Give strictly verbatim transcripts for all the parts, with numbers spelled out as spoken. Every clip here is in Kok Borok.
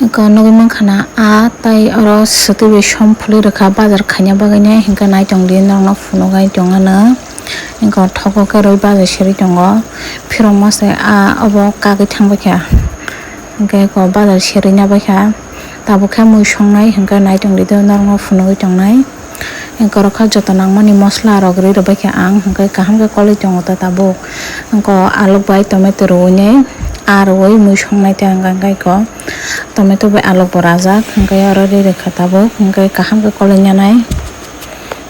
Eko nugwi mankha na, a tai oro swtwi bai som phulwi rwkha bazar khaina bagwi nai, hinkhe naitong di norokno phunugwi tongano. Eko thogo khe rwi bazar serwi tongo, phirok masa a obo kagwi thangbaikha, hinkhe eko bazar serwi nabaikha. Tabuk khe mui songnai hinkhe naitong di norokno phunugwi tongnai. Eko rok kha joto nangmani mosla rok rwi rwbaikha ang, hinkhe kaham khe kolwi tongo ta tabuk. Eko alok bai tomato rwinai, a rwui mui songnai ta hinkhe eko tomato bai alok bo rajak, hinkhe oro rwi rwkha tabuk, hinkhe kaham khe kolwi nanai.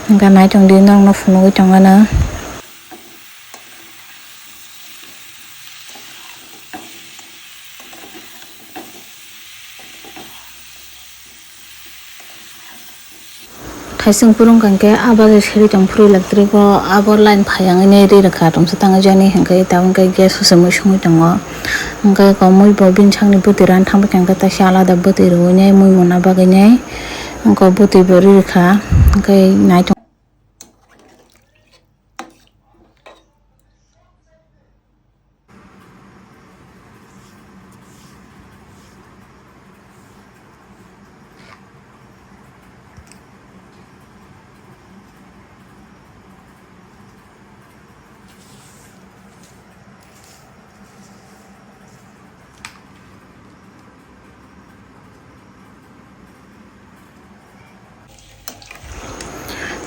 Hinkhe naitong di norokno phunugwi tongano. Thaising phuru wngkha hinkhe a bazar seri tong phuru electric o abo line phai wngwi nai ri rwkha tongsa tangwi jani hinkhe tabuk khe gas o se mui songwi tongo. Hinkhe eko mui bo bini sakni bwtwi rani thangbai kha hinkhe taisa alada bwtwi rwui nai mui muna bagwi nai. Eko bwtwi bo ri rwkha hinkhe naitok.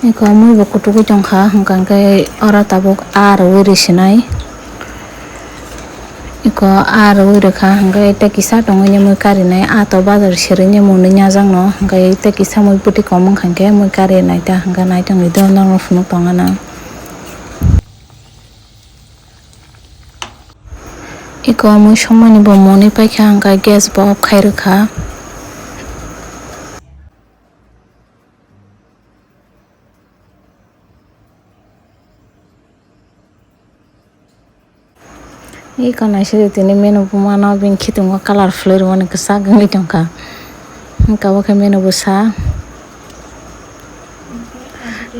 Eko mui bo kutukgwi tongkha, hwnkha khe oro tabuk a rwui risinai. Eko a rwui rwkha, hwnkhe tei kisa tongwi mui karinai, a to bazar serwi mui nui yajakno, hwnkhe tei kisa mui bwtwi kom wngkha khe mui kari naita, hwnkhe naitongdi norokno phunuk tongano. Eko mui songmani bo monwi paikha, hwnkhe gas bo off khai rwkha. Eko naisidi tini menu bo mano, bini khitungo colour phlwi rwmani kwchak wngwi tongkha. Hwnkhe obo khe menu bwsa.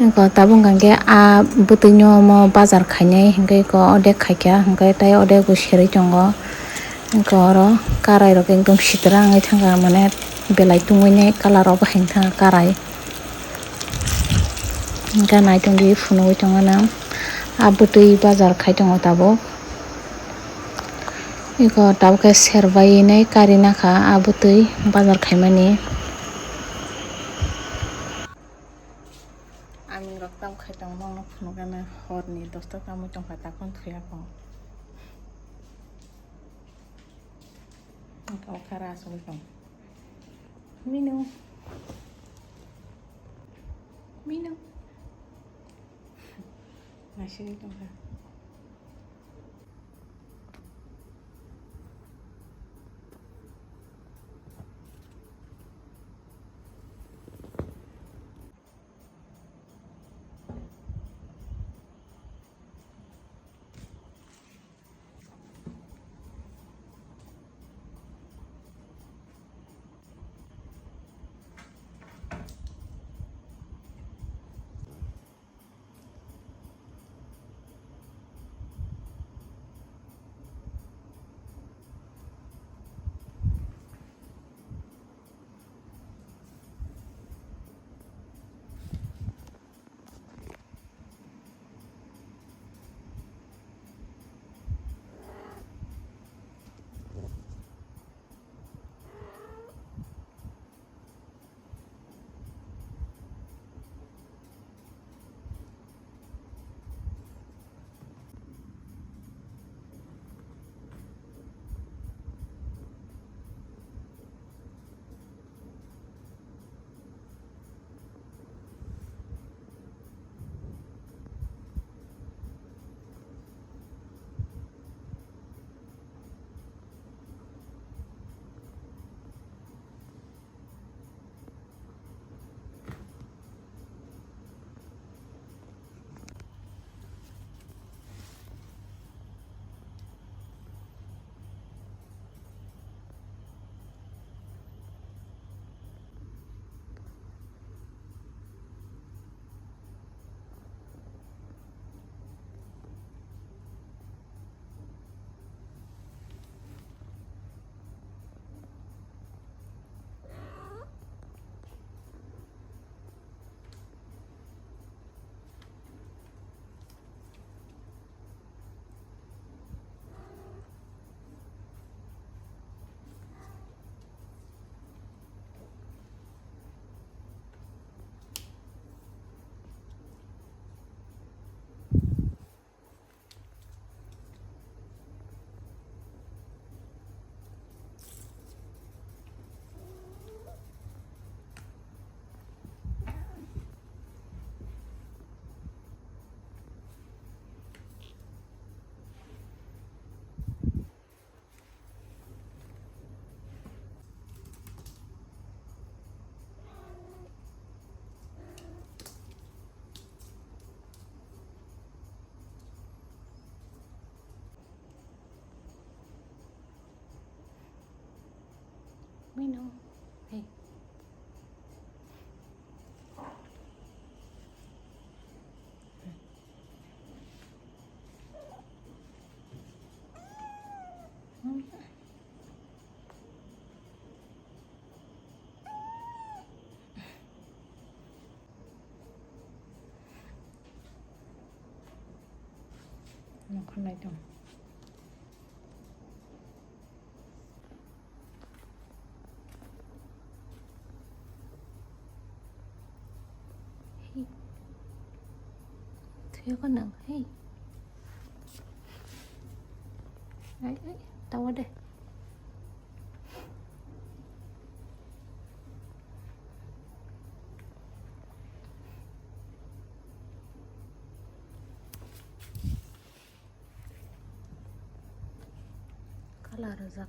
Eko tabuk hwnkha khe a bwtwino omo bazar khainai, hwnkhe eko odek khaikha, hwnkhe tei odek bo serwi tongo. Eko oro karai rok ekdom sitra wngwi thangkha, mane belai tungwi nai colour rok bo hai wngkha karai. Hwnkhe naitongdi phunugwi tongmano, a bwtwi bazar khai tongo tabuk. Eko tabuk khe serbai nai kari nakha a bwtwi bazar khaimani. Aming rok tam khai tongo, nokno phunukgana horni dosta tamwi tongkha, takhon thuyakho. Wngkha o khara asugwi tong. Minu. Minu. Naisingwi tongkha. Mino. Hey. Nokha nai tong. Hey. Thuya ko nang, hey. Ai, ai, tawa de. Color rijak,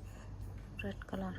red color.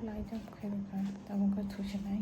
Lai jump khe bwkha, tabuk khe thusinai.